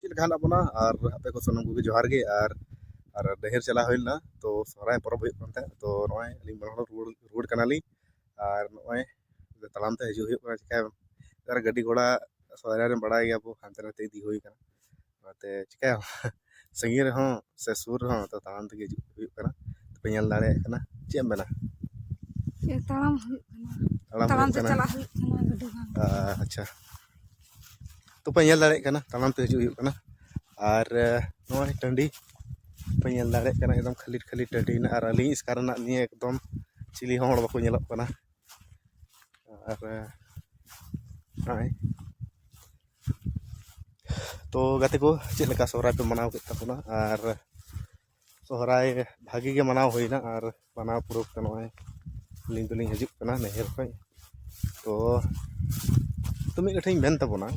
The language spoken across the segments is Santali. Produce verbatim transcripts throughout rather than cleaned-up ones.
ᱪᱮᱫ ᱞᱮᱠᱟ ᱦᱮᱱᱟᱜ ᱵᱚᱱᱟ? ᱟᱨ ᱟᱯᱮ ᱠᱚ ᱥᱟᱱᱟᱢ ᱠᱚᱜᱮ ᱡᱚᱦᱟᱨ ᱜᱮ᱾ ᱟᱨ ᱟᱨ ᱰᱟᱹᱦᱤᱨ ᱪᱟᱞᱟᱣ ᱦᱩᱭ ᱞᱮᱱᱟ, ᱛᱚ ᱥᱚᱦᱨᱟᱭ ᱯᱚᱨᱚᱵᱽ ᱦᱩᱭᱩᱜ ᱠᱟᱱ ᱛᱟᱦᱮᱸᱫ᱾ ᱛᱚ ᱱᱚᱜᱼᱚᱭ ᱟᱹᱞᱤᱧ ᱢᱟᱲᱟᱝ ᱨᱩᱣᱟᱹᱲ ᱨᱩᱣᱟᱹᱲ ᱠᱟᱱᱟᱞᱤᱧ᱾ ᱟᱨ ᱱᱚᱜᱼᱚᱭ ᱛᱟᱲᱟᱢ ᱛᱮ ᱦᱤᱡᱩᱜ ᱦᱩᱭᱩᱜ ᱠᱟᱱᱟ᱾ ᱪᱤᱠᱟᱹᱭᱟᱢ, ᱱᱮᱛᱟᱨ ᱜᱟᱹᱰᱤ ᱜᱷᱚᱲᱟ ᱥᱚᱦᱨᱟᱭ ᱨᱮ ᱵᱟᱲᱟᱭ ᱜᱮᱭᱟ ᱵᱚ, ᱦᱟᱱᱛᱮ ᱱᱟᱛᱮ ᱤᱫᱤ ᱦᱩᱭ ᱠᱟᱱᱟ᱾ ᱚᱱᱟᱛᱮ ᱪᱤᱠᱟᱹᱭᱟᱢ, ᱥᱟᱺᱜᱤᱧ ᱨᱮᱦᱚᱸ ᱥᱮ ᱥᱩᱨ ᱨᱮᱦᱚᱸ, ᱛᱚ ᱛᱟᱲᱟᱢ ᱛᱮᱜᱮ ᱦᱤᱡᱩᱜ ᱦᱩᱭᱩᱜ ᱠᱟᱱᱟ᱾ ᱛᱚᱯᱮ ᱧᱮᱞ ᱫᱟᱲᱮᱭᱟᱜ ᱠᱟᱱᱟ᱾ ᱪᱮᱫ ᱮᱢ ᱢᱮᱱᱟ? ᱮ, ᱛᱟᱲᱟᱢ ᱦᱩᱭᱩᱜ ᱠᱟᱱᱟ᱾ ᱛᱟᱲᱟᱢ ᱛᱟᱲᱟᱢ ᱦᱩᱭᱩᱜ ᱛᱮ ᱠᱟᱱᱟ᱾ ᱪᱟᱞᱟᱜ ᱦᱩᱭᱩᱜ ᱠᱟᱱᱟ, ᱜᱟᱹᱰᱤ ᱵᱟᱝ᱾ ᱟ, ᱟᱪᱪᱷᱟ, ᱛᱚᱯᱮ ᱧᱮᱞ ᱫᱟᱲᱮᱭᱟᱜ ᱠᱟᱱᱟ, ᱛᱟᱲᱟᱢ ᱛᱮ ᱦᱤᱡᱩᱜ ᱦᱩᱭᱩᱜ ᱠᱟᱱᱟ᱾ ᱟᱨ ᱮ, ᱱᱚᱜᱼᱚᱭ ᱴᱟᱺᱰᱤ ᱯᱮ ᱧᱮᱞ ᱫᱟᱲᱮᱭᱟᱜ ᱠᱟᱱᱟ, ᱮᱠᱫᱚᱢ ᱠᱷᱟᱹᱞᱤ ᱠᱷᱟᱹᱞᱤ ᱴᱟᱺᱰᱤ ᱦᱮᱱᱟᱜᱼᱟ᱾ ᱟᱨ ᱟᱹᱞᱤᱧ ᱮᱥᱠᱟᱨ ᱨᱮᱱᱟᱜ ᱱᱤᱭᱟᱹ ᱮᱠᱫᱚᱢ ᱪᱤᱞᱤ ᱦᱚᱸ ᱦᱚᱲ ᱵᱟᱠᱚ ᱧᱮᱞᱚᱜ ᱠᱟᱱᱟ᱾ ᱟᱨ ᱮ, ᱱᱚᱜᱼᱚᱭ ᱛᱚ ᱜᱟᱛᱮ ᱠᱚ, ᱪᱮᱫ ᱞᱮᱠᱟ ᱥᱚᱦᱨᱟᱭ ᱯᱮ ᱢᱟᱱᱟᱣ ᱠᱮᱫ ᱛᱟᱵᱚᱱᱟ? ᱟᱨ ᱥᱚᱦᱨᱟᱭ ᱵᱷᱟᱜᱮ ᱜᱮ ᱢᱟᱱᱟᱣ ᱦᱩᱭᱱᱟ, ᱟᱨ ᱢᱟᱱᱟᱣ ᱯᱩᱨᱟᱹᱣ ᱠᱟᱛᱮ ᱱᱚᱜᱼᱚᱭ ᱟᱹᱞᱤᱧ ᱫᱚᱞᱤᱧ ᱦᱤᱡᱩᱜ ᱠᱟᱱᱟ ᱱᱟᱹᱭᱦᱟᱹᱨ ᱠᱷᱚᱱ᱾ ᱛᱚ, ᱛᱚ ᱢᱤᱫ ᱠᱟᱛᱷᱟᱧ ᱢᱮᱱ ᱛᱟᱵᱚᱱᱟ,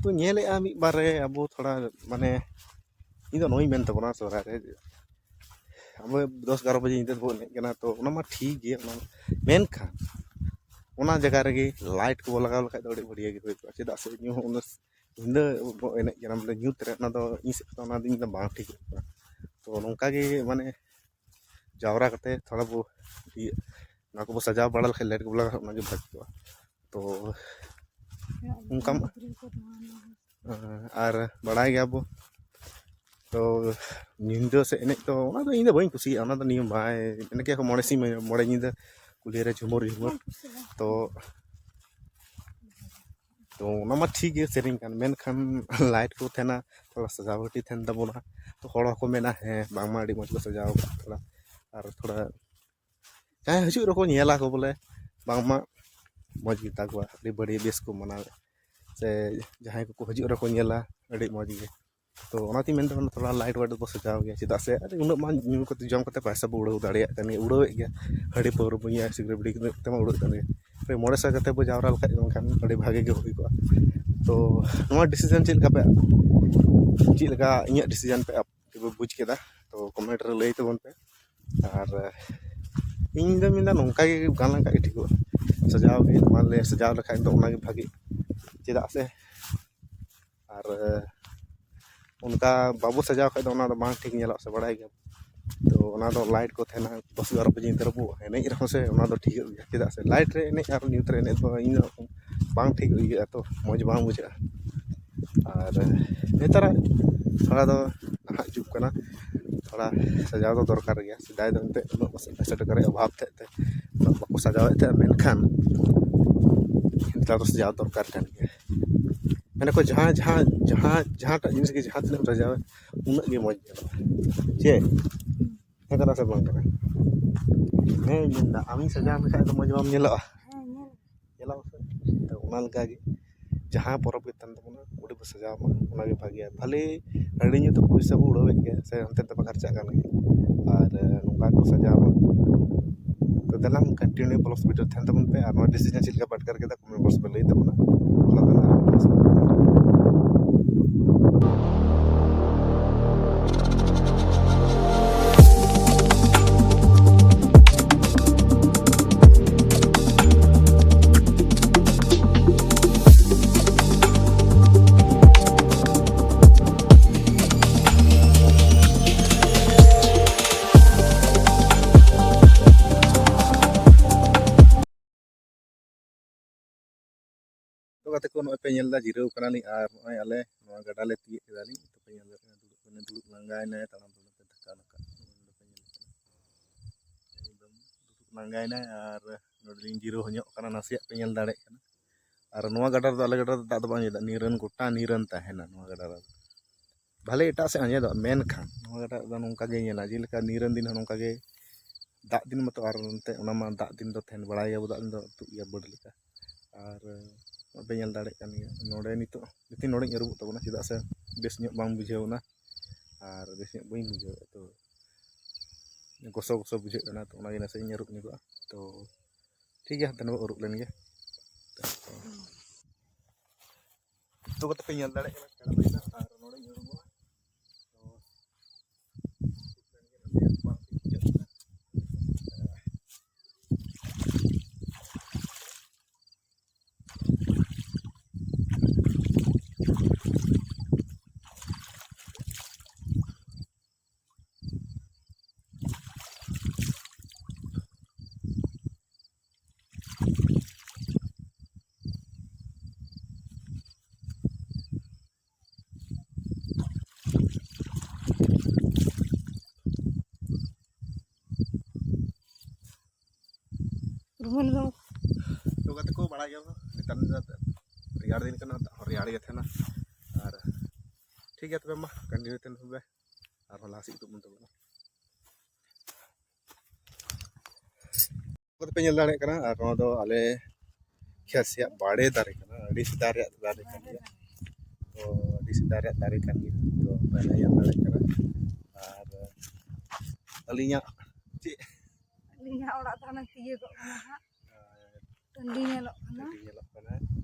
ᱛᱚ ᱧᱮᱞᱮᱫᱼᱟ ᱢᱤᱫ ᱵᱟᱨ ᱨᱮ ᱟᱵᱚ ᱛᱷᱚᱲᱟ ᱢᱟᱱᱮ, ᱤᱧ ᱫᱚ ᱱᱚᱣᱟᱧ ᱢᱮᱱ ᱛᱟᱵᱚᱱᱟ, ᱥᱚᱦᱨᱟᱭ ᱨᱮ ᱟᱵᱚ ᱫᱚᱥ ᱮᱜᱟᱨᱚ ᱵᱟᱡᱮ ᱧᱤᱫᱟᱹ ᱫᱚᱵᱚ ᱮᱱᱮᱡ ᱠᱟᱱᱟ, ᱛᱚ ᱚᱱᱟ ᱢᱟ ᱴᱷᱤᱠ ᱜᱮ, ᱚᱱᱟ ᱢᱟ, ᱢᱮᱱᱠᱷᱟᱱ ᱚᱱᱟ ᱡᱟᱭᱜᱟ ᱨᱮᱜᱮ ᱞᱟᱭᱤᱴ ᱠᱚᱵᱚ ᱞᱟᱜᱟᱣ ᱞᱮᱠᱷᱟᱡ ᱫᱚ ᱟᱹᱰᱤ ᱵᱷᱟᱹᱜᱤ ᱜᱮ ᱦᱩᱭ ᱠᱚᱜᱼᱟ᱾ ᱪᱮᱫᱟᱜ ᱥᱮ ᱧᱩ ᱦᱚᱸ ᱩᱱᱟᱹᱜ ᱧᱤᱫᱟᱹ ᱵᱚ ᱮᱱᱮᱡ ᱠᱟᱱᱟ, ᱵᱚᱞᱮ ᱧᱩᱛ ᱨᱮ, ᱚᱱᱟ ᱫᱚ ᱤᱧ ᱥᱮᱫ ᱠᱷᱚᱱ ᱚᱱᱟ ᱫᱚ ᱤᱧ ᱫᱚ ᱵᱟᱝ ᱴᱷᱤᱠᱚᱜ ᱠᱟᱱᱟ᱾ ᱛᱚ ᱱᱚᱝᱠᱟ ᱜᱮ ᱢᱟᱱᱮ ᱡᱟᱣᱨᱟ ᱠᱟᱛᱮ ᱛᱷᱚᱲᱟ ᱵᱚ ᱤᱭᱟᱹ, ᱚᱱᱟ ᱠᱚᱵᱚ ᱥᱟᱡᱟᱣ ᱵᱟᱲᱟ ᱞᱮᱠᱷᱟᱡ, ᱞᱟᱭᱤᱴ ᱠᱚᱵᱚ ᱞᱟᱜᱟᱣ ᱞᱮᱠᱷᱟᱡ, ᱚᱱᱟ ᱜᱮ ᱵᱷᱟᱹᱜᱤ ᱠᱚᱜᱼᱟ᱾ ᱛᱚ ᱚᱱᱠᱟ ᱢᱟ, ᱟᱨ ᱵᱟᱲᱟᱭ ᱜᱮᱭᱟ ᱵᱚ, ᱛᱚ ᱧᱤᱫᱟᱹ ᱥᱮ ᱮᱱᱮᱡ ᱫᱚ, ᱚᱱᱟ ᱫᱚ ᱤᱧ ᱫᱚ ᱵᱟᱹᱧ ᱠᱩᱥᱤᱭᱟᱜᱼᱟ᱾ ᱚᱱᱟ ᱫᱚ ᱱᱤᱭᱚᱢ ᱵᱟᱭ ᱢᱮᱱ ᱠᱮᱭᱟ ᱠᱚ, ᱢᱚᱬᱮ ᱥᱤᱧ ᱢᱚᱬᱮ ᱧᱤᱫᱟᱹ ᱠᱩᱞᱦᱤ ᱨᱮ ᱡᱷᱩᱢᱩᱨ ᱡᱷᱩᱢᱩᱨ᱾ ᱛᱚ ᱛᱚ ᱚᱱᱟ ᱢᱟ ᱴᱷᱤᱠ ᱜᱮ, ᱥᱮᱨᱮᱧ ᱠᱟᱱ, ᱢᱮᱱᱠᱷᱟᱱ ᱞᱟᱭᱤᱴ ᱠᱚ ᱛᱟᱦᱮᱱᱟ, ᱛᱷᱚᱲᱟ ᱥᱟᱡᱟᱣ ᱜᱷᱟᱹᱴᱤ ᱛᱟᱦᱮᱱ ᱛᱟᱵᱚᱱᱟ᱾ ᱛᱚ ᱦᱚᱲ ᱦᱚᱸᱠᱚ ᱢᱮᱱᱟ, ᱦᱮᱸ, ᱵᱟᱝᱢᱟ ᱟᱹᱰᱤ ᱢᱚᱡᱽ ᱠᱚ ᱥᱟᱡᱟᱣ ᱟᱠᱟᱫ ᱛᱷᱚᱲᱟ, ᱟᱨ ᱛᱷᱚᱲᱟ ᱡᱟᱦᱟᱸᱭ ᱦᱤᱡᱩᱜ ᱨᱮᱠᱚ ᱧᱮᱞᱟ ᱠᱚ ᱵᱚᱞᱮ, ᱵᱟᱝᱢᱟ ᱢᱚᱡᱽ ᱜᱮᱛᱟ ᱠᱚᱣᱟ, ᱟᱹᱰᱤ ᱵᱟᱹᱲᱤᱡ ᱵᱮᱥ ᱠᱚ ᱢᱟᱱᱟᱣᱮᱫ, ᱥᱮ ᱡᱟᱦᱟᱸᱭ ᱠᱚᱠᱚ ᱦᱤᱡᱩᱜ ᱨᱮᱠᱚ ᱧᱮᱞᱟ, ᱟᱹᱰᱤ ᱢᱚᱡᱽ ᱜᱮ᱾ ᱛᱚ ᱚᱱᱟᱛᱤᱧ ᱢᱮᱱᱫᱟ, ᱛᱷᱚᱲᱟ ᱞᱟᱭᱤᱴ ᱣᱟᱭᱤᱴ ᱫᱚᱵᱚ ᱥᱟᱡᱟᱣ ᱜᱮᱭᱟ, ᱪᱮᱫᱟᱜ ᱥᱮ ᱟᱹᱰᱤ ᱩᱱᱟᱹᱜ ᱢᱟ ᱧᱩ ᱠᱟᱛᱮ ᱡᱚᱢ ᱠᱟᱛᱮ ᱯᱚᱭᱥᱟ ᱵᱚ ᱩᱲᱟᱹᱣ ᱫᱟᱲᱮᱭᱟᱜ ᱠᱟᱱ ᱜᱮᱭᱟ, ᱩᱲᱟᱹᱣᱮᱫ ᱜᱮᱭᱟ, ᱦᱟᱺᱰᱤ ᱯᱟᱹᱣᱨᱟᱹ ᱵᱚ ᱧᱩᱭᱟ, ᱥᱤᱜᱨᱮᱴ ᱵᱤᱲᱤ ᱠᱟᱛᱮ ᱢᱟ ᱩᱲᱟᱹᱜ ᱠᱟᱱ ᱜᱮᱭᱟ᱾ ᱛᱚ ᱢᱚᱬᱮ ᱥᱟᱭ ᱠᱟᱛᱮ ᱵᱚ ᱡᱟᱣᱨᱟ ᱞᱮᱠᱷᱟᱡ ᱫᱚ ᱢᱮᱱᱠᱷᱟᱱ ᱟᱹᱰᱤ ᱵᱷᱟᱜᱮ ᱜᱮ ᱦᱩᱭ ᱠᱚᱜᱼᱟ᱾ ᱛᱚ ᱱᱚᱣᱟ ᱰᱤᱥᱤᱡᱚᱱ ᱪᱮᱫ ᱞᱮᱠᱟ ᱯᱮ, ᱪᱮᱫ ᱞᱮᱠᱟ ᱤᱧᱟᱹᱜ ᱰᱤᱥᱤᱡᱚᱱ ᱯᱮ ᱟᱯᱮ ᱯᱮ ᱵᱩᱡᱽ ᱠᱮᱫᱟ? ᱛᱚ ᱠᱚᱢᱮᱱᱴ ᱨᱮ ᱞᱟᱹᱭ ᱛᱟᱵᱚᱱ ᱯᱮ᱾ ᱟᱨ ᱤᱧ ᱫᱚ ᱢᱮᱱᱫᱟ ᱱᱚᱝᱠᱟ ᱜᱮ ᱜᱟᱱ ᱞᱮᱱᱠᱷᱟᱡ ᱜᱮ ᱴᱷᱤᱠᱚᱜᱼᱟ᱾ ᱥᱟᱡᱟᱣ ᱜᱮ, ᱱᱚᱣᱟ ᱞᱮ ᱥᱟᱡᱟᱣ ᱞᱮᱠᱷᱟᱡ ᱫᱚ ᱚᱱᱟᱜᱮ ᱵᱷᱟᱜᱮ, ᱪᱮᱫᱟᱜ ᱥᱮ ᱟᱨ ᱚᱱᱠᱟ ᱵᱟᱵᱚ ᱥᱟᱡᱟᱣ ᱠᱷᱟᱡ ᱫᱚ ᱚᱱᱟ ᱫᱚ ᱵᱟᱝ ᱴᱷᱤᱠ ᱧᱮᱞᱚᱜᱼᱟ ᱥᱮ, ᱵᱟᱲᱟᱭ ᱜᱮᱭᱟ᱾ ᱛᱚ ᱚᱱᱟ ᱫᱚ ᱞᱟᱭᱤᱴ ᱠᱚ ᱛᱟᱦᱮᱱᱟ, ᱫᱚᱥ ᱮᱜᱟᱨᱚ ᱵᱟᱡᱮ ᱧᱤᱫᱟᱹ ᱨᱮᱵᱚ ᱮᱱᱮᱡ ᱨᱮᱦᱚᱸ ᱥᱮ, ᱚᱱᱟ ᱫᱚ ᱴᱷᱤᱠᱟᱹᱜ ᱜᱮᱭᱟ᱾ ᱪᱮᱫᱟᱜ ᱥᱮ ᱞᱟᱭᱤᱴ ᱨᱮ ᱮᱱᱮᱡ ᱟᱨ ᱧᱩᱛ ᱨᱮ ᱮᱱᱮᱡ ᱫᱚ ᱤᱧ ᱫᱚ ᱵᱟᱝ ᱴᱷᱤᱠ ᱟᱹᱭᱠᱟᱹᱜᱼᱟ, ᱛᱚ ᱢᱚᱡᱽ ᱵᱟᱝ ᱵᱩᱡᱷᱟᱹᱜᱼᱟ᱾ ᱟᱨ ᱱᱮᱛᱟᱨᱟᱜ ᱛᱷᱚᱲᱟ ᱫᱚ ᱱᱟᱦᱟᱜ ᱡᱩᱜᱽ ᱠᱟᱱᱟ, ᱛᱷᱚᱲᱟ ᱥᱟᱡᱟᱣ ᱫᱚ ᱫᱚᱨᱠᱟᱨ ᱜᱮᱭᱟ᱾ ᱥᱮᱫᱟᱭ ᱫᱚ ᱮᱱᱛᱮᱫ ᱩᱱᱟᱹᱜ ᱯᱚᱭᱥᱟ ᱴᱟᱠᱟ ᱨᱮᱭᱟᱜ ᱚᱵᱷᱟᱵᱽ ᱛᱟᱦᱮᱸᱫ ᱛᱮ ᱩᱱᱟᱹᱜ ᱵᱟᱠᱚ ᱥᱟᱡᱟᱣᱮᱫ ᱛᱟᱦᱮᱸᱫ, ᱢᱮᱱᱠᱷᱟᱱ ᱱᱮᱛᱟᱨ ᱫᱚ ᱥᱟᱡᱟᱣ ᱫᱚᱨᱠᱟᱨ ᱠᱟᱱ ᱜᱮᱭᱟ᱾ ᱢᱮᱱᱟᱠᱚ ᱡᱟᱦᱟᱸ, ᱡᱟᱦᱟᱸ, ᱡᱟᱦᱟᱸ, ᱡᱟᱦᱟᱸᱴᱟᱜ ᱡᱤᱱᱤᱥ ᱜᱮ ᱡᱟᱦᱟᱸ ᱛᱤᱱᱟᱹᱜ ᱮᱢ ᱥᱟᱡᱟᱣᱟ, ᱩᱱᱟᱹᱜ ᱜᱮ ᱢᱚᱡᱽ ᱧᱮᱞᱚᱜᱼᱟ᱾ ᱪᱮᱫ? ᱦᱮᱸ ᱠᱟᱱᱟ ᱥᱮ ᱵᱟᱝ ᱠᱟᱱᱟ? ᱦᱮᱸ, ᱢᱮᱱᱫᱟ, ᱟᱢᱤᱧ ᱥᱟᱡᱟᱣ ᱞᱮᱠᱷᱟᱡ ᱫᱚ ᱢᱚᱡᱽ ᱵᱟᱢ ᱧᱮᱞᱚᱜᱼᱟ? ᱦᱮᱸ, ᱧᱮᱞ᱾ ᱧᱮᱞᱚᱜ ᱥᱮ? ᱛᱚ, ᱚᱱᱟ ᱞᱮᱠᱟᱜᱮ ᱡᱟᱦᱟᱸ ᱯᱚᱨᱚᱵᱽ ᱜᱮ ᱛᱟᱦᱮᱱ ᱛᱟᱵᱚᱱᱟ, ᱟᱹᱰᱤ ᱵᱚ ᱥᱟᱡᱟᱣ ᱢᱟ, ᱚᱱᱟᱜᱮ ᱵᱷᱟᱜᱮᱭᱟ᱾ ᱵᱷᱟᱞᱮ ᱦᱟᱺᱰᱤ ᱧᱩ ᱛᱮ ᱯᱚᱭᱥᱟ ᱵᱚ ᱩᱲᱟᱹᱣᱮᱫ ᱜᱮᱭᱟ ᱥᱮ, ᱦᱟᱱᱛᱮ ᱱᱟᱛᱮ ᱵᱚ ᱠᱷᱚᱨᱪᱟᱜ ᱠᱟᱱ ᱜᱮᱭᱟ᱾ ᱟᱨ, ᱮ, ᱱᱚᱝᱠᱟ ᱜᱮᱵᱚ ᱥᱟᱡᱟᱣ ᱢᱟ᱾ ᱛᱚ, ᱫᱮᱞᱟ continue vlogs video ᱛᱟᱦᱮᱱ ᱛᱟᱵᱚᱱ ᱯᱮ᱾ ᱟᱨ ᱱᱚᱣᱟ decision ᱪᱮᱫ ᱞᱮᱠᱟ ᱯᱮ ᱟᱴᱠᱟᱨ ᱠᱮᱫᱟ, comment box ᱯᱮ ᱞᱟᱹᱭ ᱛᱟᱵᱚᱱᱟ᱾ ᱚᱱᱟ ᱫᱚ ᱱᱟᱦᱟᱜ ᱛᱚ ᱜᱟᱛᱮ ᱠᱚ, ᱱᱚᱜᱼᱚᱭ ᱯᱮ ᱧᱮᱞ ᱮᱫᱟ, ᱡᱤᱨᱟᱹᱣ ᱠᱟᱱᱟᱞᱤᱧ ᱟᱨ ᱱᱚᱜᱼᱚᱭ ᱟᱞᱮ ᱱᱚᱣᱟ ᱜᱟᱰᱟ ᱞᱮ ᱛᱤᱭᱳᱜ ᱠᱮᱫᱟᱞᱤᱧ᱾ ᱛᱚ ᱯᱮ ᱧᱮᱞ ᱫᱟᱲᱮᱭᱟᱜ ᱠᱟᱱᱟ, ᱫᱩᱲᱩᱵ ᱠᱟᱱᱟᱞᱤᱧ, ᱫᱩᱲᱩᱵ ᱞᱟᱸᱜᱟᱭᱮᱱᱟᱭ, ᱛᱟᱲᱟᱢ ᱛᱟᱲᱟᱢ ᱛᱮ ᱫᱷᱟᱠᱟ ᱱᱟᱠᱟ᱾ ᱱᱚᱜᱼᱚᱭ ᱱᱚᱰᱮ ᱯᱮ ᱧᱮᱞ ᱠᱟᱱᱟ, ᱮᱠᱫᱚᱢ ᱫᱩᱲᱩᱵ ᱞᱟᱸᱜᱟᱭᱮᱱᱟᱭ ᱟᱨ ᱱᱚᱰᱮ ᱞᱤᱧ ᱡᱤᱨᱟᱹᱣ ᱧᱚᱜ ᱠᱟᱱᱟ, ᱱᱟᱥᱮᱭᱟᱜ ᱯᱮ ᱧᱮᱞ ᱫᱟᱲᱮᱭᱟᱜ ᱠᱟᱱᱟ᱾ ᱟᱨ ᱱᱚᱣᱟ ᱜᱟᱰᱟ ᱨᱮᱫᱚ, ᱟᱞᱮ ᱜᱟᱰᱟ ᱨᱮᱫᱚ ᱫᱟᱜ ᱫᱚ ᱵᱟᱝ ᱟᱸᱡᱮᱫᱚᱜᱼᱟ, ᱱᱤᱨᱟᱹᱱ, ᱜᱚᱴᱟ ᱱᱤᱨᱟᱹᱱ ᱛᱟᱦᱮᱱᱟ ᱱᱚᱣᱟ ᱜᱟᱰᱟ ᱨᱮᱫᱚ᱾ ᱵᱷᱟᱞᱮ ᱮᱴᱟᱜ ᱥᱮᱫ ᱟᱸᱡᱮᱫᱚᱜᱼᱟ, ᱢᱮᱱᱠᱷᱟᱱ ᱱᱚᱣᱟ ᱜᱟᱰᱟ ᱨᱮᱫᱚ ᱱᱚᱝᱠᱟ ᱜᱮ ᱧᱮᱞᱟ, ᱡᱮᱞᱮᱠᱟ ᱱᱤᱨᱟᱹᱱ ᱫᱤᱱ ᱦᱚᱸ ᱱᱚᱝᱠᱟ ᱜᱮ ᱫᱟᱜ ᱫᱤᱱ ᱢᱟᱛᱚ, ᱟᱨ ᱱᱚᱛᱮ ᱚᱱᱟ ᱢᱟ ᱫᱟᱜ ᱫᱤᱱ ᱫᱚ ᱛᱟᱦᱮᱱ ᱵᱟᱲᱟᱭ ᱜᱮᱭᱟ, ᱟᱵᱚ ᱫᱟᱜ ᱫᱤᱱ ᱫᱚ ᱟᱹᱛᱩᱜ ᱜᱮᱭᱟ ᱵᱟᱹᱰ ᱞᱮᱠᱟ᱾ ᱟᱨ ᱱᱚᱜᱼᱚᱭ ᱯᱮ ᱧᱮᱞ ᱫᱟᱲᱮᱭᱟᱜ ᱠᱟᱱ ᱜᱮᱭᱟ, ᱱᱚᱰᱮ ᱱᱤᱛᱚᱜ ᱱᱤᱛᱚᱜ ᱱᱚᱰᱮᱧ ᱟᱹᱨᱩᱵᱚᱜ ᱛᱟᱵᱚᱱᱟ, ᱪᱮᱫᱟᱜ ᱥᱮ ᱵᱮᱥ ᱧᱚᱜ ᱵᱟᱝ ᱵᱩᱡᱷᱟᱹᱣ ᱮᱱᱟ ᱟᱨ ᱵᱮᱥ ᱧᱚᱜ ᱵᱟᱹᱧ ᱵᱩᱡᱷᱟᱹᱣᱮᱫᱼᱟ, ᱛᱚ ᱜᱚᱥᱚ ᱜᱚᱥᱚ ᱵᱩᱡᱷᱟᱹᱜ ᱠᱟᱱᱟ, ᱛᱚ ᱚᱱᱟᱜᱮ ᱱᱟᱥᱮᱧ ᱟᱹᱨᱩᱵ ᱧᱚᱜᱚᱜᱼᱟ᱾ ᱛᱚ ᱴᱷᱤᱠ ᱜᱮᱭᱟ, ᱦᱟᱱᱛᱮ ᱱᱚᱰᱮ ᱟᱹᱨᱩᱵ ᱞᱮᱱ ᱜᱮ᱾ ᱛᱚ ᱠᱟᱛᱮ ᱯᱮ ᱧᱮᱞ ᱫᱟᱲᱮᱭᱟᱜ ᱠᱟᱱᱟ, ᱪᱮᱬᱮ ᱯᱟᱭᱨᱟ ᱟᱨ ᱱᱚᱰᱮᱧ ᱟᱹᱨᱩᱵᱚᱜᱼᱟ᱾ ᱛᱚ ᱛᱚ ᱜᱟᱛᱮ ᱠᱚ, ᱵᱟᱲᱟᱭ ᱜᱮᱭᱟ ᱵᱚ, ᱱᱮᱛᱟᱨ ᱫᱚ ᱨᱮᱭᱟᱲ ᱫᱤᱱ ᱠᱟᱱᱟ, ᱫᱟᱜ ᱦᱚᱸ ᱨᱮᱭᱟᱲ ᱜᱮ ᱛᱟᱦᱮᱱᱟ᱾ ᱟᱨ ᱴᱷᱤᱠ ᱜᱮᱭᱟ ᱛᱚᱵᱮ, ᱢᱟ ᱠᱚᱱᱴᱤᱱᱤᱭᱩ ᱛᱟᱦᱮᱱ ᱯᱮ, ᱟᱨᱦᱚᱸ ᱞᱟᱦᱟ ᱥᱮᱫ ᱩᱫᱩᱜ ᱵᱚᱱ ᱛᱟᱵᱚᱱᱟ᱾ ᱱᱚᱣᱟ ᱫᱚᱯᱮ ᱧᱮᱞ ᱫᱟᱲᱮᱭᱟᱜ ᱠᱟᱱᱟ, ᱟᱨ ᱱᱚᱣᱟ ᱫᱚ ᱟᱞᱮ ᱠᱷᱮᱛ ᱥᱮᱭᱟᱜ ᱵᱟᱲᱮ ᱫᱟᱨᱮ ᱠᱟᱱᱟ, ᱟᱹᱰᱤ ᱥᱮᱫᱟᱭ ᱨᱮᱭᱟᱜ ᱫᱟᱨᱮ ᱠᱟᱱ ᱜᱮᱭᱟ᱾ ᱛᱚ ᱟᱹᱰᱤ ᱥᱮᱫᱟᱭ ᱨᱮᱭᱟᱜ ᱫᱟᱨᱮ ᱠᱟᱱ ᱜᱮᱭᱟ, ᱛᱚ ᱯᱮ ᱧᱮᱞ ᱫᱟᱲᱮᱭᱟᱜ ᱠᱟᱱᱟ᱾ ᱟᱨ ᱟᱹᱞᱤᱧᱟᱜ ᱪᱮᱫ ᱟᱹᱞᱤᱧᱟᱜ ᱚᱲᱟᱜ ᱫᱚ ᱦᱟᱱᱮ ᱛᱤᱭᱟᱹᱜᱚᱜ ᱠᱟᱱᱟ ᱦᱟᱸᱜ᱾ ᱴᱟᱺᱰᱤ ᱧᱮᱞᱚᱜ ᱠᱟᱱᱟ᱾ ᱴᱟᱺᱰᱤ ᱧᱮᱞᱚᱜ ᱠᱟᱱᱟ᱾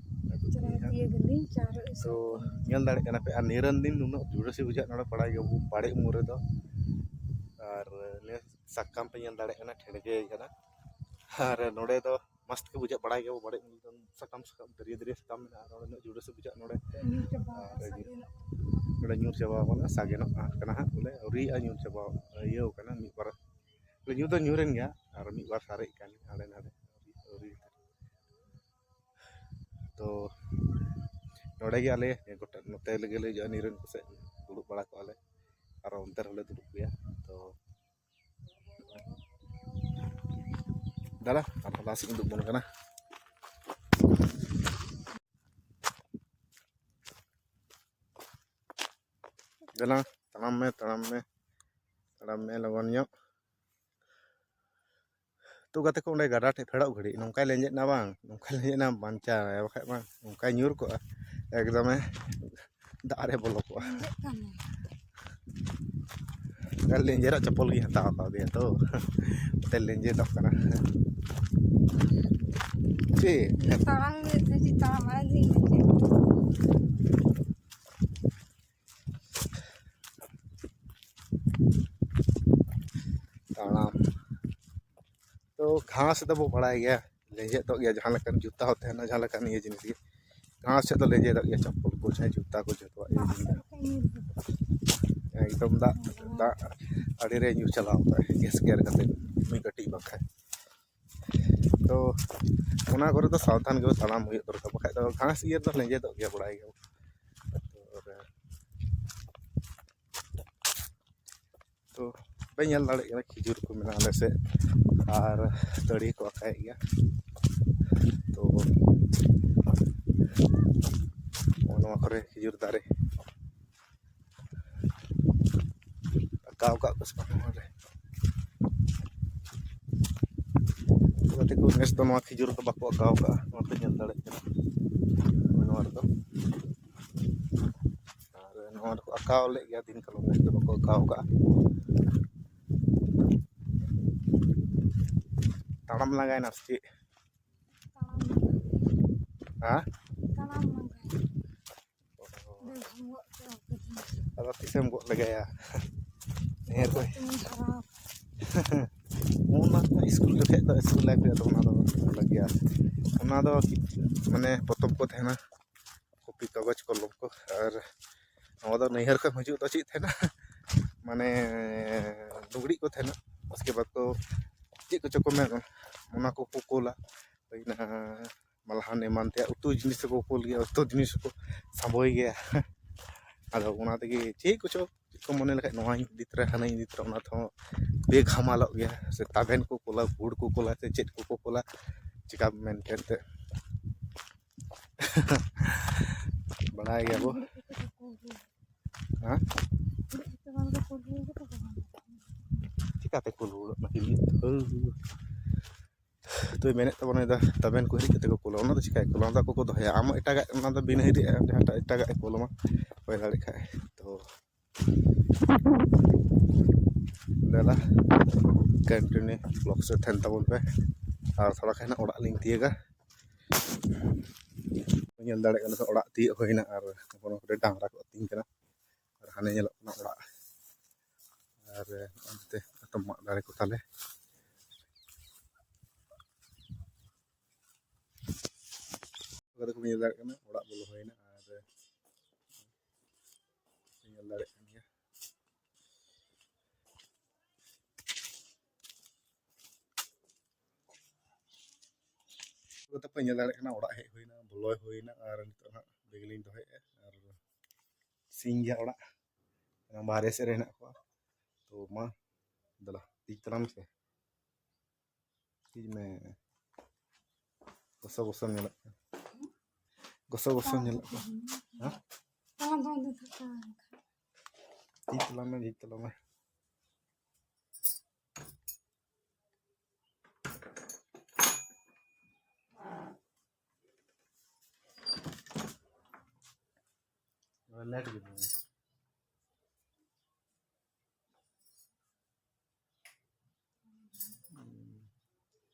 ᱟᱹᱰᱤ ᱪᱮᱦᱨᱟ ᱪᱮᱦᱨᱟ᱾ ᱛᱤᱭᱟᱹᱜᱟᱹᱞᱤᱧ ᱪᱟᱨᱚ ᱛᱚ ᱤᱥᱤᱱ᱾ ᱧᱮᱞ ᱫᱟᱲᱮᱭᱟᱜ ᱠᱟᱱᱟ ᱯᱮ, ᱟᱨ ᱱᱤᱨᱚᱱ ᱫᱤᱱ ᱱᱩᱱᱟᱹᱜ ᱡᱩᱲᱟᱹᱥᱤ ᱵᱩᱡᱷᱟᱹᱜ ᱱᱚᱰᱮ ᱵᱟᱲᱟᱭ ᱜᱮᱭᱟ ᱵᱚ ᱵᱟᱲᱮ ᱩᱢᱩᱞ ᱨᱮᱫᱚ᱾ ᱟᱨ ᱱᱤᱭᱟᱹ ᱥᱟᱠᱟᱢ ᱯᱮ ᱧᱮᱞ ᱫᱟᱲᱮᱭᱟᱜ ᱠᱟᱱᱟ, ᱴᱷᱮᱲᱜᱮ ᱠᱟᱱᱟ᱾ ᱟᱨ ᱱᱚᱰᱮ ᱫᱚ ᱢᱚᱥᱛ ᱜᱮ ᱵᱩᱡᱷᱟᱹᱜ ᱵᱟᱲᱟᱭ ᱜᱮᱭᱟ ᱵᱚ ᱵᱟᱲᱮ ᱩᱢᱩᱞ ᱫᱚ, ᱥᱟᱠᱟᱢ ᱥᱟᱠᱟᱢ ᱫᱟᱹᱨᱭᱟᱹ ᱫᱟᱹᱨᱭᱟᱹ ᱥᱟᱠᱟᱢ ᱢᱮᱱᱟᱜᱼᱟ, ᱟᱨ ᱩᱱᱟᱹᱜ ᱡᱩᱲᱟᱹᱥᱤ ᱵᱩᱡᱷᱟᱹᱜ ᱱᱚᱰᱮ᱾ ᱧᱩᱨ ᱪᱟᱵᱟ ᱟᱨ ᱟᱠᱟᱱᱟ, ᱥᱟᱜᱮᱱᱚᱜ ᱠᱟᱱᱟ᱾ ᱱᱚᱰᱮ ᱧᱩᱨ ᱪᱟᱵᱟ ᱟᱠᱟᱱᱟ, ᱥᱟᱜᱮᱱᱚᱜ ᱠᱟᱱᱟ ᱦᱟᱸᱜ, ᱵᱚᱞᱮ ᱟᱹᱣᱨᱤᱭᱟᱜᱼᱟ ᱧᱩᱨ ᱪᱟᱵᱟ, ᱤᱭᱟᱹᱣ ᱠᱟᱱᱟ ᱢᱤᱫ ᱵᱟᱨ᱾ ᱧᱩᱨ ᱫᱚ ᱧᱩᱨᱮᱱ ᱜᱮᱭᱟ, ᱟᱨ ᱢᱤᱫ ᱵᱟᱨ ᱥᱟᱨᱮᱡ ᱠᱟᱱ ᱜᱮᱭᱟ ᱦᱟᱸᱰᱮ ᱱᱟᱰᱮ, ᱟᱹᱣᱨᱤ, ᱟᱹᱣᱨᱤ᱾ ᱛᱚ ᱱᱚᱰᱮ ᱜᱮ ᱟᱞᱮ ᱜᱚᱴᱟ ᱱᱚᱛᱮ ᱨᱮᱜᱮ ᱞᱮ ᱦᱤᱡᱩᱜᱼᱟ, ᱱᱤᱨᱚᱱ ᱠᱚᱥᱮᱫ ᱫᱩᱲᱩᱵ ᱵᱟᱲᱟ ᱠᱚᱜᱼᱟ ᱞᱮ, ᱟᱨ ᱚᱱᱛᱮ ᱨᱮᱦᱚᱸ ᱞᱮ ᱫᱩᱲᱩᱵ ᱜᱮᱭᱟ᱾ ᱛᱚ ᱫᱟᱫᱟ, ᱟᱨ ᱞᱟᱦᱟ ᱥᱮᱫ ᱩᱫᱩᱜ ᱵᱚᱱ ᱠᱟᱱᱟ᱾ ᱫᱮᱞᱟ, ᱛᱟᱲᱟᱢ ᱢᱮ, ᱛᱟᱲᱟᱢ ᱢᱮ, ᱛᱟᱲᱟᱢ ᱢᱮ ᱞᱚᱜᱚᱱ ᱧᱚᱜ᱾ ᱛᱚ ᱜᱟᱛᱮ ᱠᱚ, ᱚᱸᱰᱮ ᱜᱟᱰᱟ ᱴᱷᱮᱡ ᱯᱷᱮᱰᱚᱜ ᱜᱷᱟᱹᱲᱤᱡ ᱱᱚᱝᱠᱟᱭ ᱞᱮᱸᱡᱮᱫ ᱮᱱᱟ ᱵᱟᱝ, ᱱᱚᱝᱠᱟᱭ ᱞᱮᱸᱡᱮᱫ ᱮᱱᱟ ᱵᱟᱧᱪᱟᱣ, ᱵᱟᱠᱷᱟᱡ ᱵᱟᱝ ᱱᱚᱝᱠᱟᱭ ᱧᱩᱨ ᱠᱚᱜᱼᱟ, ᱮᱠᱫᱚᱢᱮ ᱫᱟᱜ ᱨᱮ ᱵᱚᱞᱚ ᱠᱚᱜᱼᱟ᱾ ᱞᱮᱸᱡᱮᱫ ᱠᱟᱱᱟ᱾ ᱚᱱᱠᱟ ᱞᱮᱸᱡᱮᱨᱟᱜ ᱪᱟᱯᱚᱞ ᱜᱤᱧ ᱦᱟᱛᱟᱣ ᱠᱟᱣᱫᱮᱭᱟ ᱛᱚ, ᱚᱱᱟᱛᱮ ᱞᱮᱸᱡᱮᱫᱚᱜ ᱠᱟᱱᱟ᱾ ᱪᱮᱫ? ᱛᱟᱲᱟᱢ ᱢᱮ, ᱪᱮᱫ ᱛᱟᱲᱟᱢ, ᱟᱨ ᱫᱤᱱ ᱪᱮᱫ? ᱛᱟᱲᱟᱢ᱾ ᱛᱚ ᱜᱷᱟᱥ ᱫᱚᱵᱚ ᱵᱟᱲᱟᱭ ᱜᱮᱭᱟ, ᱞᱮᱸᱡᱮᱫᱚᱜ ᱜᱮᱭᱟ, ᱡᱟᱦᱟᱸ ᱞᱮᱠᱟᱱ ᱡᱩᱛᱟ ᱦᱚᱸ ᱛᱟᱦᱮᱱᱟ, ᱡᱟᱦᱟᱸ ᱞᱮᱠᱟᱱ ᱤᱭᱟᱹ ᱡᱤᱱᱤᱥ ᱜᱮ, ᱜᱷᱟᱥ ᱥᱮᱫ ᱫᱚ ᱞᱮᱸᱡᱮᱫᱚᱜ ᱜᱮᱭᱟ, ᱪᱟᱯᱯᱚᱞ ᱠᱚ ᱡᱟᱦᱟᱸ ᱡᱩᱛᱟ ᱠᱚ ᱡᱚᱛᱚᱣᱟᱜ ᱜᱮ᱾ ᱮᱠᱫᱚᱢ ᱫᱟᱜ, ᱫᱟᱜ ᱟᱲᱮ ᱨᱮ ᱧᱩᱨ ᱪᱟᱞᱟᱣ ᱠᱚᱜᱼᱟ, ᱜᱮᱥ ᱜᱮᱨ ᱠᱟᱛᱮ ᱢᱤᱫ ᱠᱟᱹᱴᱤᱡ ᱵᱟᱠᱷᱟᱡ᱾ ᱛᱚ ᱚᱱᱟ ᱠᱚᱨᱮ ᱫᱚ ᱥᱟᱵᱫᱷᱟᱱ ᱜᱮ ᱛᱟᱲᱟᱢ ᱦᱩᱭᱩᱜ ᱫᱚᱨᱠᱟᱨ, ᱵᱟᱠᱷᱟᱡ ᱫᱚ ᱜᱷᱟᱥ ᱤᱭᱟᱹ ᱨᱮᱫᱚ ᱞᱮᱸᱡᱮᱫᱚᱜ ᱜᱮᱭᱟ, ᱵᱟᱲᱟᱭ ᱜᱮᱭᱟ᱾ ᱛᱚ ᱯᱮ ᱧᱮᱞ ᱫᱟᱲᱮᱭᱟᱜ ᱠᱟᱱᱟ, ᱠᱷᱤᱡᱩᱨ ᱠᱚ ᱢᱮᱱᱟᱜᱼᱟ ᱟᱞᱮ ᱥᱮᱫ᱾ ᱟᱨ ᱛᱟᱹᱲᱤ ᱠᱚ ᱟᱠᱟᱭᱮᱫ ᱜᱮᱭᱟ᱾ ᱛᱚ ᱱᱚᱜᱼᱚ ᱱᱚᱣᱟ ᱠᱚᱨᱮ ᱠᱷᱤᱡᱩᱨ ᱫᱟᱨᱮ ᱟᱠᱟᱣ ᱠᱟᱜ ᱠᱚ ᱥᱮ ᱵᱟᱝ ᱱᱚᱣᱟ ᱨᱮ᱾ ᱜᱟᱛᱮ ᱠᱚ, ᱱᱮᱥ ᱫᱚ ᱱᱚᱣᱟ ᱠᱷᱤᱡᱩᱨ ᱫᱚ ᱵᱟᱠᱚ ᱟᱠᱟᱣ ᱠᱟᱜᱼᱟ, ᱱᱚᱣᱟ ᱯᱮ ᱧᱮᱞ ᱫᱟᱲᱮᱭᱟᱜ ᱠᱟᱱᱟ ᱱᱚᱣᱟ ᱨᱮᱫᱚ᱾ ᱟᱨ ᱱᱚᱣᱟ ᱫᱚᱠᱚ ᱟᱠᱟᱣ ᱞᱮᱫ ᱜᱮᱭᱟ ᱫᱤᱱ ᱠᱟᱞᱚᱢ, ᱱᱮᱥ ᱫᱚ ᱵᱟᱠᱚ ᱟᱠᱟᱣ ᱠᱟᱜᱼᱟ᱾ ᱛᱟᱲᱟᱢ ᱞᱟᱸᱜᱟᱭᱮᱱᱟ ᱥᱮ ᱪᱮᱫ? ᱦᱮᱸ? ᱛᱟᱲᱟᱢ ᱞᱟᱸᱜᱟ᱾ ᱫᱟᱹᱲ ᱦᱚᱸ ᱜᱚᱜ ᱛᱮ ᱵᱟᱯᱮ ᱫᱟᱹᱲ᱾ ᱟᱫᱚ ᱛᱤᱥᱮᱢ ᱜᱚᱜ ᱞᱮᱜᱟᱭᱟ? ᱱᱤᱭᱟᱹ ᱠᱚ ᱛᱮᱢᱚᱱ ᱦᱟᱨᱟ᱾ ᱚᱱᱟ ᱫᱚ ᱥᱠᱩᱞ ᱡᱚᱠᱷᱮᱡ ᱫᱚ, ᱥᱠᱩᱞ ᱞᱟᱭᱤᱯᱷ ᱨᱮ ᱫᱚ ᱚᱱᱟ ᱫᱚ ᱟᱞᱟᱜᱽ ᱜᱮᱭᱟ᱾ ᱚᱱᱟ ᱫᱚ ᱢᱟᱱᱮ ᱯᱚᱛᱚᱵ ᱠᱚ ᱛᱟᱦᱮᱱᱟ, ᱠᱚᱯᱤ, ᱠᱟᱜᱚᱡᱽ, ᱠᱚᱞᱚᱢ ᱠᱚ, ᱟᱨ ᱱᱚᱣᱟ ᱫᱚ ᱱᱟᱹᱭᱦᱟᱹᱨ ᱠᱷᱚᱱ ᱦᱤᱡᱩᱜ ᱫᱚ ᱪᱮᱫ ᱛᱟᱦᱮᱱᱟ, ᱢᱟᱱᱮ ᱞᱩᱜᱽᱲᱤᱡ ᱠᱚ ᱛᱟᱦᱮᱱᱟ, ᱩᱥᱠᱮ ᱵᱟᱫᱽ ᱠᱚ ᱪᱮᱫ ᱠᱚᱪᱚ ᱠᱚ ᱢᱮᱱᱟ, ᱚᱱᱟ ᱠᱚᱠᱚ ᱠᱳᱞᱟ᱾ ᱦᱩᱭᱱᱟ ᱢᱟᱞᱦᱟᱱ ᱮᱢᱟᱱ ᱛᱮᱭᱟᱜ, ᱩᱛᱩ ᱡᱤᱱᱤᱥ ᱦᱚᱸᱠᱚ ᱠᱳᱞ ᱜᱮᱭᱟ, ᱩᱛᱩ ᱡᱤᱱᱤᱥ ᱦᱚᱸᱠᱚ ᱥᱟᱸᱵᱚᱭ ᱜᱮᱭᱟ᱾ ᱟᱫᱚ ᱚᱱᱟ ᱛᱮᱜᱮ ᱪᱮᱫ ᱠᱚᱪᱚ, ᱪᱮᱫ ᱠᱚ ᱢᱚᱱᱮ ᱞᱮᱠᱷᱟᱡ ᱱᱚᱣᱟᱧ ᱤᱫᱤ ᱛᱚᱨᱟᱭᱟ, ᱦᱟᱱᱟᱧ ᱤᱫᱤ ᱛᱚᱨᱟᱭᱟ, ᱚᱱᱟ ᱛᱮᱦᱚᱸ ᱵᱮᱼᱦᱟᱢᱟᱞᱚᱜ ᱜᱮᱭᱟ᱾ ᱥᱮ ᱛᱟᱵᱮᱱ ᱠᱚ ᱠᱳᱞᱟ, ᱜᱩᱲ ᱠᱚ ᱠᱳᱞᱟ, ᱥᱮ ᱪᱮᱫ ᱠᱚᱠᱚ ᱠᱳᱞᱟ, ᱪᱮᱠᱟᱢ ᱢᱮᱱ ᱠᱮᱭᱟ ᱮᱱᱛᱮᱫ᱾ ᱵᱟᱲᱟᱭ ᱜᱮᱭᱟ ᱵᱚ᱾ ᱦᱮᱸ? ᱪᱤᱠᱟᱹᱛᱮ ᱠᱚ ᱨᱩᱣᱟᱹᱲᱚᱜ ᱠᱟᱱᱟ ᱠᱤᱱ ᱱᱤᱛ? ᱦᱟᱹᱨ᱾ ᱛᱚᱭ ᱢᱮᱱᱮᱫ ᱛᱟᱵᱚᱱᱟ, ᱫᱟ, ᱛᱟᱵᱮᱱ ᱠᱚ ᱦᱤᱨᱤᱡ ᱠᱟᱛᱮ ᱠᱚ ᱠᱳᱞᱟ, ᱚᱱᱟ ᱫᱚ ᱪᱤᱠᱟᱹᱭ ᱠᱳᱞᱟ? ᱚᱱᱟ ᱫᱚ ᱟᱠᱚ ᱠᱚ ᱫᱚᱦᱚᱭᱟ᱾ ᱟᱢ ᱮᱴᱟᱜᱟᱜ, ᱚᱱᱟ ᱫᱚ ᱵᱤᱱ ᱦᱤᱨᱤᱡ, ᱡᱟᱦᱟᱸᱴᱟᱜ ᱮᱴᱟᱜᱟᱜ ᱮ ᱠᱳᱞ ᱟᱢᱟ, ᱦᱩᱭ ᱫᱟᱲᱮᱭᱟᱜ ᱠᱷᱟᱡ᱾ ᱛᱚ ᱫᱮᱞᱟ, continue vlog ᱥᱮᱫ ᱛᱟᱦᱮᱱ ᱛᱟᱵᱚᱱ ᱯᱮ᱾ ᱟᱨ ᱛᱷᱚᱲᱟ ᱠᱷᱟᱱ ᱚᱲᱟᱜ ᱞᱤᱧ ᱛᱤᱭᱟᱹᱜᱟ᱾ ᱧᱮᱞ ᱫᱟᱲᱮᱭᱟᱜ ᱠᱟᱱᱟ ᱯᱮ, ᱚᱲᱟᱜ ᱛᱤᱭᱟᱹᱜ ᱦᱩᱭᱱᱟ ᱟᱨ ᱦᱚᱯᱚᱱ ᱦᱚᱯᱚᱱ ᱰᱟᱝᱨᱟ ᱠᱚ ᱟᱹᱛᱤᱧ ᱠᱟᱱᱟ᱾ ᱟᱨ ᱦᱟᱱᱮ ᱧᱮᱞᱚᱜ ᱠᱟᱱᱟ ᱚᱲᱟᱜ᱾ ᱟᱨ ᱚᱱᱛᱮ ᱮᱛᱚᱢ ᱢᱟᱜ ᱫᱟᱨᱮ ᱠᱚ ᱛᱟᱞᱮ᱾ ᱚᱱᱠᱟ ᱛᱮᱠᱚ ᱧᱮᱞ ᱫᱟᱲᱮᱭᱟᱜ ᱠᱟᱱᱟ, ᱚᱲᱟᱜ ᱵᱚᱞᱚ ᱦᱩᱭᱱᱟ᱾ ᱟᱨ ᱧᱮᱞ ᱫᱟᱲᱮᱭᱟᱜ ᱠᱟᱱ ᱜᱮᱭᱟ᱾ ᱚᱱᱠᱟ ᱛᱮᱯᱮ ᱧᱮᱞ ᱫᱟᱲᱮᱭᱟᱜ ᱠᱟᱱᱟ, ᱚᱲᱟᱜ ᱦᱮᱡ ᱦᱩᱭᱱᱟ, ᱵᱚᱞᱚ ᱦᱩᱭᱱᱟ᱾ ᱟᱨ ᱱᱤᱛᱚᱜ ᱦᱟᱸᱜ ᱵᱮᱜᱽ ᱞᱤᱧ ᱫᱚᱦᱚᱭᱮᱫᱼᱟ᱾ ᱟᱨ ᱥᱤᱧ ᱜᱮᱭᱟ ᱚᱲᱟᱜ, ᱚᱱᱟ ᱵᱟᱦᱨᱮ ᱥᱮᱫ ᱨᱮ ᱦᱮᱱᱟᱜ ᱠᱚᱣᱟ᱾ ᱛᱚ ᱢᱟ ᱫᱮᱞᱟ, ᱤᱫᱤ ᱛᱟᱨᱟᱢ ᱥᱮ᱾ ᱢᱮ᱾ ᱜᱚᱥᱚ ᱜᱚᱥᱚ ᱧᱮᱞᱚᱜ ᱠᱟᱱᱟ᱾ ᱜᱚᱥᱚ ᱜᱚᱥᱚ ᱧᱮᱞᱚᱜ ᱠᱟᱱᱟ᱾ ᱦᱮᱸ? ᱵᱟᱝ, ᱵᱟᱝ, ᱵᱟᱝ, ᱵᱟᱝ᱾ ᱡᱷᱤᱡ ᱛᱟᱞᱟᱝ ᱢᱮ, ᱡᱷᱤᱡ ᱛᱟᱞᱟᱝ ᱢᱮ᱾ ᱞᱮᱴ ᱜᱮ᱾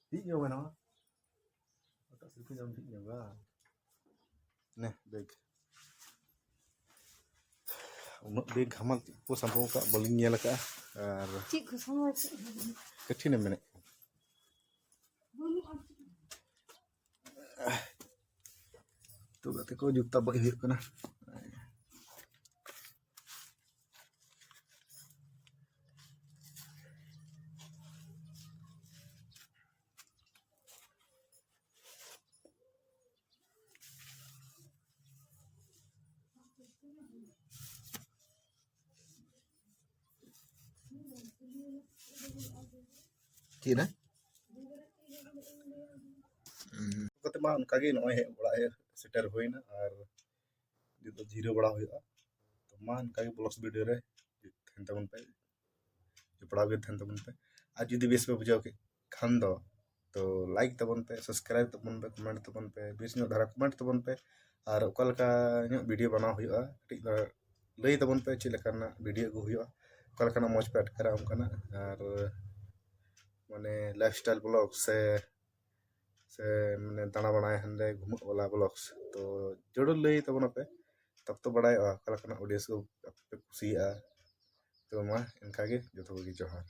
ᱴᱷᱤᱠ ᱜᱮᱭᱟ, ᱢᱮᱱᱟᱢᱟ᱾ ᱚᱠᱟ ᱥᱤᱞᱯᱤᱧ ᱟᱢ ᱴᱷᱤᱠ ᱜᱮᱭᱟ, ᱵᱟᱝ? ᱱᱮ, ᱵᱮᱜᱽ᱾ ᱩᱱᱟᱹᱜ ᱵᱮᱜᱽ ᱦᱟᱢᱟᱞ ᱪᱮᱫ ᱠᱚ ᱥᱟᱢᱵᱷᱟᱣ ᱟᱠᱟᱫ, ᱵᱟᱹᱞᱤᱧ ᱧᱮᱞ ᱟᱠᱟᱫᱼᱟ᱾ ᱟᱨ ᱪᱮᱫ ᱠᱚ ᱥᱟᱢᱵᱷᱟᱣ ᱠᱟᱜᱼᱟ? ᱠᱟᱹᱴᱷᱤᱱᱮᱢ ᱢᱮᱱᱮᱫ ᱠᱟᱱᱟ᱾ ᱵᱟᱹᱱᱩᱜᱼᱟ᱾ ᱛᱚ ᱜᱟᱛᱮ ᱠᱚ, ᱡᱩᱛᱟ ᱵᱟᱹᱭ ᱦᱩᱭᱩᱜ ᱠᱟᱱᱟ᱾ ᱪᱮᱫ ᱨᱮ? ᱦᱩᱸ᱾ ᱠᱟᱛᱮ ᱢᱟ ᱚᱱᱠᱟᱜᱮ ᱱᱚᱜᱼᱚᱭ ᱦᱮᱡ, ᱚᱲᱟᱜ ᱦᱮᱡ ᱥᱮᱴᱮᱨ ᱦᱩᱭᱱᱟ, ᱟᱨ ᱱᱤᱛᱚᱜ ᱫᱚ ᱡᱤᱨᱟᱹᱣ ᱵᱟᱲᱟ ᱦᱩᱭᱩᱜᱼᱟ᱾ ᱛᱚ ᱢᱟ ᱚᱱᱠᱟᱜᱮ vlogs video ᱨᱮ ᱛᱟᱦᱮᱱ ᱛᱟᱵᱚᱱ ᱯᱮ, ᱡᱚᱯᱲᱟᱣ ᱜᱮ ᱛᱟᱦᱮᱱ ᱛᱟᱵᱚᱱ ᱯᱮ᱾ ᱟᱨ ᱡᱩᱫᱤ ᱵᱮᱥ ᱯᱮ ᱵᱩᱡᱷᱟᱹᱣ ᱠᱮᱫ ᱠᱷᱟᱱ ᱫᱚ, ᱛᱚ like ᱛᱟᱵᱚᱱ ᱯᱮ, subscribe ᱛᱟᱵᱚᱱ ᱯᱮ, comment ᱛᱟᱵᱚᱱ ᱯᱮ, ᱵᱮᱥ ᱧᱚᱜ ᱫᱷᱟᱨᱟ comment ᱛᱟᱵᱚᱱ ᱯᱮ᱾ ᱟᱨ ᱚᱠᱟ ᱞᱮᱠᱟ ᱧᱚᱜ video ᱵᱮᱱᱟᱣ ᱦᱩᱭᱩᱜᱼᱟ, ᱠᱟᱹᱴᱤᱡ ᱞᱟᱹᱭ ᱛᱟᱵᱚᱱ ᱯᱮ, ᱪᱮᱫ ᱞᱮᱠᱟᱱᱟᱜ video ᱟᱹᱜᱩ ᱦᱩᱭᱩᱜᱼᱟ, ᱚᱠᱟ ᱞᱮᱠᱟᱱᱟᱜ ᱢᱚᱡᱽ ᱯᱮ ᱟᱴᱠᱟᱨᱟ ᱚᱱᱠᱟᱱᱟᱜ᱾ ᱟᱨ ᱢᱟᱱᱮ lifestyle vlog ᱥᱮ, ᱥᱮ ᱢᱟᱱᱮ ᱫᱟᱬᱟ ᱵᱟᱲᱟᱭ ᱦᱟᱸᱰᱮ ᱜᱷᱩᱢᱟᱹᱜ ᱵᱟᱞᱟ vlogs᱾ ᱛᱚ ᱡᱟᱹᱨᱩᱲ ᱞᱟᱹᱭ ᱛᱟᱵᱚᱱᱟᱯᱮ, ᱛᱚᱵᱮ ᱛᱚ ᱵᱟᱲᱟᱭᱚᱜᱼᱟ ᱚᱠᱟ ᱞᱮᱠᱟᱱᱟᱜ audience ᱠᱚ ᱟᱯᱮ ᱯᱮ ᱠᱩᱥᱤᱭᱟᱜᱼᱟ᱾ ᱛᱚ ᱢᱟ ᱮᱱᱠᱟᱜᱮ, ᱡᱚᱛᱚ ᱠᱚᱜᱮ ᱡᱚᱦᱟᱨ᱾